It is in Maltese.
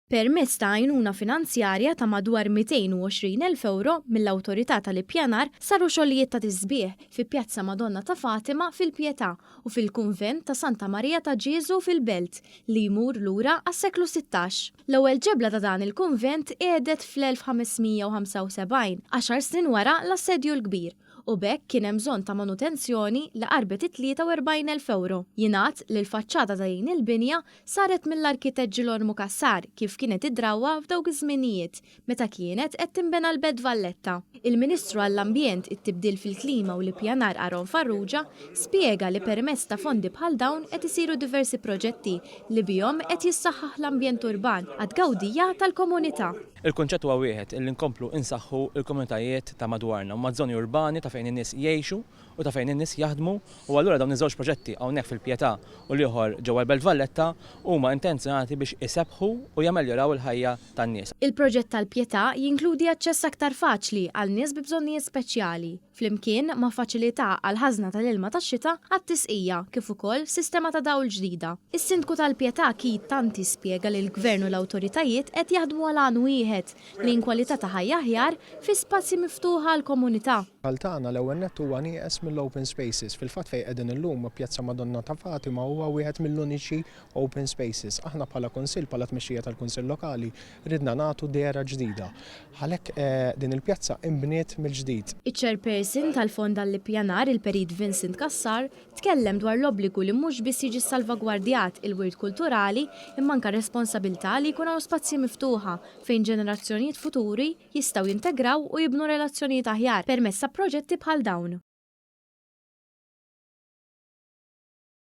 Permezz ta' għajnuna finanzjarja ta' madwar 220,000 ewro mill-Awtorità tal-Ippjanar saru xogħlijiet ta' tisbiħ fi Pjazza Madonna ta' Fatima fil-Pietà u fil-Kunvent ta' Santa Marija ta' Ġieżu fil-Belt li jmur lura għas-seklu 16. L-ewwel ġebla ta' dan il-kunvent qiegħdet fl-1575, għaxar snin wara l-Assedju l-Kbir, u b'hekk kien hemm bżonn ta' manutenzjoni li qarbet it-43,000 ewro. Jingħad li l-faċċata ta' din il-binja saret mill-arkitett Ġilormu Cassar kif kienet id-drawwa f'dawk iż-żminijiet meta kienet qed tinbena l-Belt Valletta. Il-Ministru għall-Ambjent, it-Tibdil fil-Klima u l-Ippjanar Aaron Farrugia spjega li permezz ta' fondi bħal dawn qed isiru diversi proġetti li bihom qed jissaħħaħ l-ambjent urban għat-tgawdija tal-komunità. Il-kunċett huwa wieħed, illi nkomplu insaħħu l-komunitajiet ta' madwarna, huma żoni urbani ta' fejn in-nies jgħixu u ta' fejn in-nies jaħdmu u allura dawn iż-żewġ proġetti hawnhekk fil-Pietà u l-ieħor ġewwa l-Belt Valletta huma intenzjonati biex isebbħu u jameljoraw il-ħajja tan-nies. Il-proġett tal-Pietà jinkludi aċċess aktar faċli għal nies bi bżonnijiet speċjali, flimkien ma' faċilità għall-ħażna tal-ilma tax-xita għat-tisqija kif ukoll sistema ta' dawl ġdida. Is-Sindku tal-Pietà Keith Tanti spjega li l-Gvern u l-awtoritajiet qed jaħdmu għal għan wieħed lejn kwalità ta' ħajja aħjar fi spazji miftuħa għall-komunità. Bħal tagħna l-ewwel nett huwa nieqes mill-open spaces. Fil-fatt fejn qegħdin illum, Pjazza Madonna ta' Fatima huwa wieħed mill-uniċi open spaces. Aħna bħala Kunsill, bħala tmexxija tal-Kunsill Lokali, ridna nagħtu dehra ġdida. Għalhekk din il-pjazza inbniet mill-ġdid. Iċ-Chairperson tal-Fond għall-Ippjanar, il-Perit Vincent Cassar, tkellem dwar l-obbligu li mhux biss jiġi ssalvagwardjat il-wirt kulturali imma anke r-responsabilità li jkun hawn spazji miftuħa fejn ġenerazzjonijiet futuri jistgħu jintegraw u jibnu relazzjonijiet aħjar permezz ta' proġetti bħal dawn.